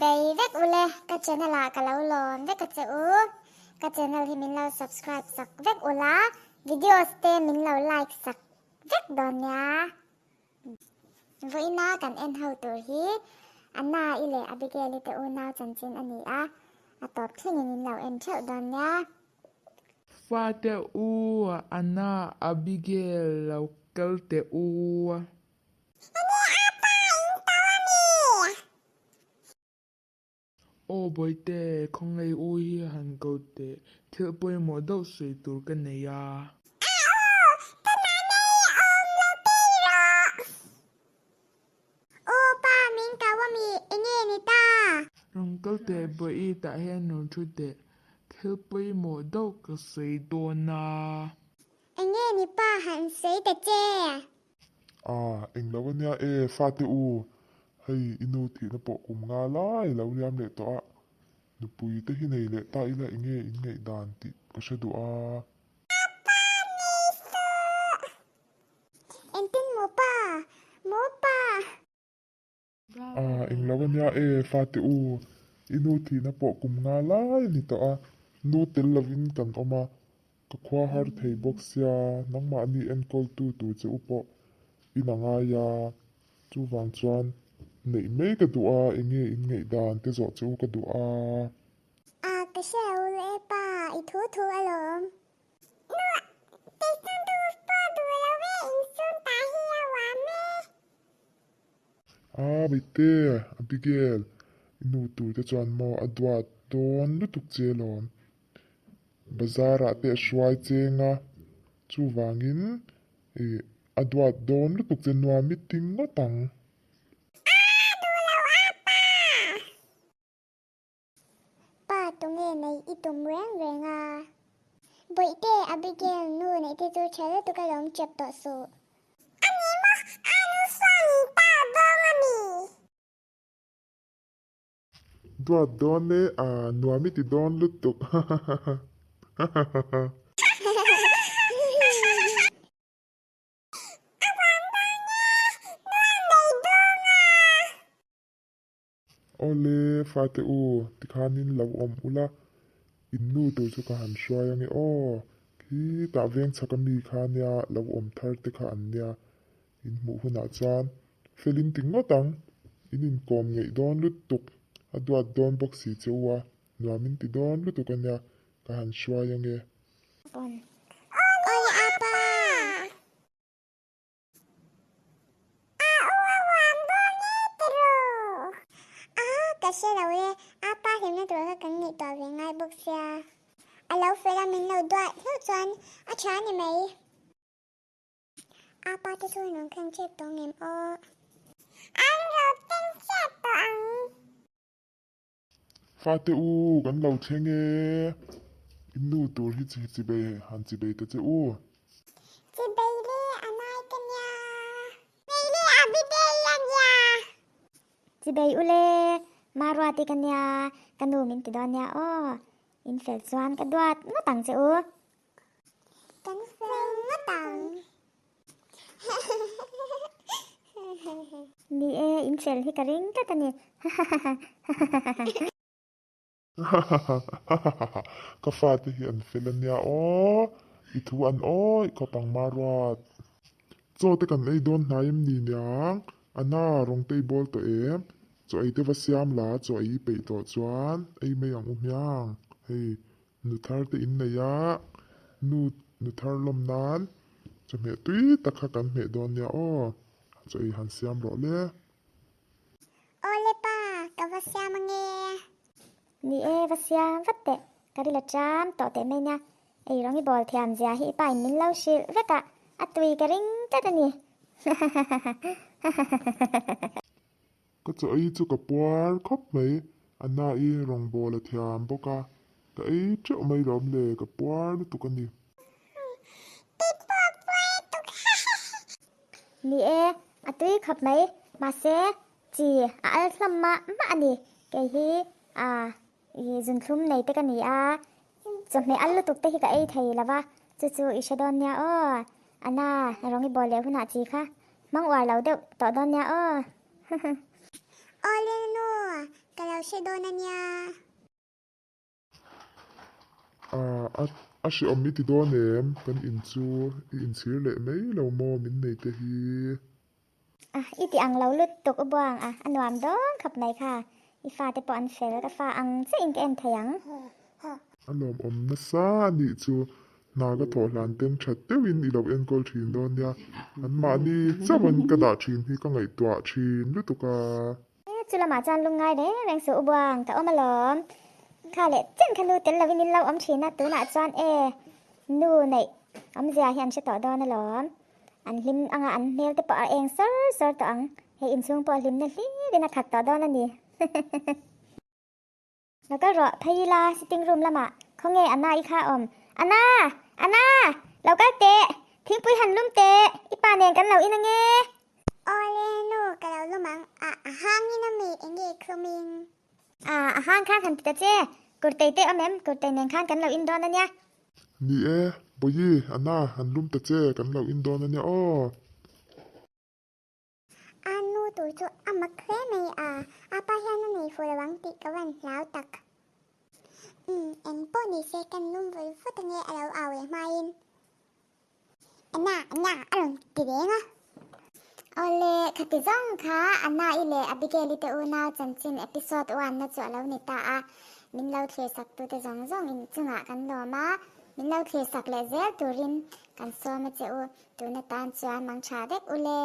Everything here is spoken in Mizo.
Chibei vek ule ka channel ah ka lo lawn vek a che u. Ka channel hi min lo subscribe sak vek ula, videos te min lo like sak vek dawn nia. Vawiina kan en ho tur hi Anna-i leh Abigail-i te unau chanchin a ni a, a tawp thlengin in lo en theuh dawn nia. Fate u, Anna, Abigail lo kal teh u. Enge a pa in to a mi? Aw Bawihte, khawngaih u hi han ko teh, thil pawimawh deuh sawi tur ka nei a. A aw, tunah nei awm lo tei rawh. Aw pa min ko a mi, enge ni ta? Rawn kal teh Bawihi tah hian rawn thu teh, thil pawimawh deuh ka sawi dawn a. Enge ni pa han sawi ta che? A, englo a nia e, fate u, hei i nu thihna pawh kum nga lai lo liam leh tawh a, nupui te hi nei leh ta ila enge in ngaihdan tih ka hre duh a. Pa nei suh! Engtin maw pa? Maw pa? A, englo a nia e, fate u, i nu thihna pawh kum nga lai a ni tawh a, nu tel lovin kan awm a, ka khua har thei bawk sia, nangmahni enkawltu tur che u pawh in a ngai a, chuvang chuan neih mai ka duh a, enge in ngaihdan te zawh che u ka duh a. A, ka hre lo e pa, i thu thu alawm. Nuah, kei chuan duh pawh duh lo e, insum tah hi a uam e. A Bawihte, Abigail, i nu tur te chuan maw a duat dawn lutuk che alawm. Bazar ah te a hruai cheng a, chuvangin ih a duat dawn lutuk che nuam i ti ngawt ang. A duh lo a pa! Pa tunge nei i tum reng reng a? Bawihte, Abigail nu neih te chu tha lutuk alawm chep tawh suh. A ni maw? A nu chuan in ta dawng a mi? Duat dawn e, a nuam i ti dawn lutuk hahahaha hahahaha. A vang dawn e, nuam nei dawng a. Awle, fate u, tikhanin lo awm ula, in nu tur chu ka han hruai ange aw, khitah veng chhak a mi kha nia lo awm thar te kha an nia, in hmuh hunah chuan fel in ti ngawt ang, in inkawm ngeih dawn lutuk, a duat dawn bawk si che u a, nuam in ti dawn lutuk ania, ka han hruai ange. Awle apa! A u a huam dawn e tiraw? A, ka hre lo e, a pa hlimna tur kha kan ngaihtuah ve ngai bawk sia. A lo fel a, min lo duat hlauh chuan a tha a ni mai. A pa te chu rawn khen chep tawh ngem aw? An rawn khen chep tawh ang. Fate u, kan lo thleng e. In nu tur hi chibei han chibei ta che u. Chibei le a nai ka nia. Chibei le a bidei a nia. Chibei u le, Maruati ka nia, ka nu min ti dawn nia aw. In fel chuan ka duat ngawt ang che u. Kan fel ngawt ang. Ni e, in fel hi ka ring tlat a ni. Hahahahahaha Ka fate hi an fel a nia aw, i thu an awih khawp ang Maruat. Chaw te kan ei dawn hnai em ni niang? Anna, rawng te i bawl tawh em? Chaw ei te va siam la, chaw ei i peih tawh chuan ei mai ang u hmiang. Hei, Nu thar te in nei a, nu nu thar lawm nan chawhmeh tui tak kha kan hmeh dawn nia aw, chaw ei han siam rawh le. Awle pa, ka va siam ange. Ni e, va siam vat teh, ka ril a ṭam tawh teh mai nia, ei rawng i bawl thiam zia hi i pa in min lo hrilh vek a, a tui ka ring tlat a ni. Ka chaw ei chu ka puar khawp mai, a na i rawngbâwl a thiam bawk a, ka ei teuh mai lawm le, ka puar lutuk a ni. Tui pawh a puar lutuk Ni e, a tui khawp mai, mahse chi a al hlawm mah mah a ni, kei hi a i zunthlum nei te ka ni a, chawhmeh al lutuk te hi ka ei thei lo va, chu chu i hre dawn nia aw, a na rawng i bawl leh hunah chi kha hmang uar lo deuh tawh dawn nia aw. Awle nu, ka lo hre dawn a nia. Ah, a a hrehawm i ti dawn em? Kan in chu i inchhir leh mai lo maw min nei te hi? Ah, i ti ang lo lutuk u buang a, a nuam dawn khawp mai kha. I fate pawh an fel, ka fa ang chiah in ka en thei ang. A lawmawm nasa a nih chu, hna ka thawh hlan ten that deuhin i lo enkawl thin dawn nia, anmahni chauhin ka dah thin hi ka ngaihtuah thin lutuk a. Chu lamah chuan lungngai reng reng suh u buang, ka awm alawm. Kha leh chen kha nu tel lovin in lo awm thin a, tunah chuan e, nu neih awmzia hi an hre tawh dawn alawm. An hlim anga an hmel te pawh a eng sawr sawr tawh ang, hei inchhung pawh hlimna hlirin a khat tawh dawn a ni. Lo kal rawh, phei ila sitting room lamah khawnge Anna i kha awm? Anna! Anna! Lo kal teh! Thingpui han lum teh! I pa nen kan lo in ange! Awle nu, ka lo lum ang. A, a hangin a mi, enge i khlumin? A, a hang khan han ti ta che. Kurtei te awm em? Kurtei nen khan kan lo in dawn ania. Ni e, Bawihi, Anna, han lum ta che, kan lo in dawn ania aw. A nu tur chu a mak hle mai a, a pa hian a nei fuh lo ang tih ka van hlau tak. Umm, eng pawh ni se kan lum vul vut ange a lo au leh hmain. Anna, Anna a rawn ti reng a. Awle, khati zawng kha Anna-i leh Abigail-i te unau chanchin episode one-na chu a lo ni ta a, min lo thlir sak tute zawng zawng in chungah kan lawm a, min lo thlir sak leh zel turin kan sawm a che u, tuna tan chuan mang tha vek ule.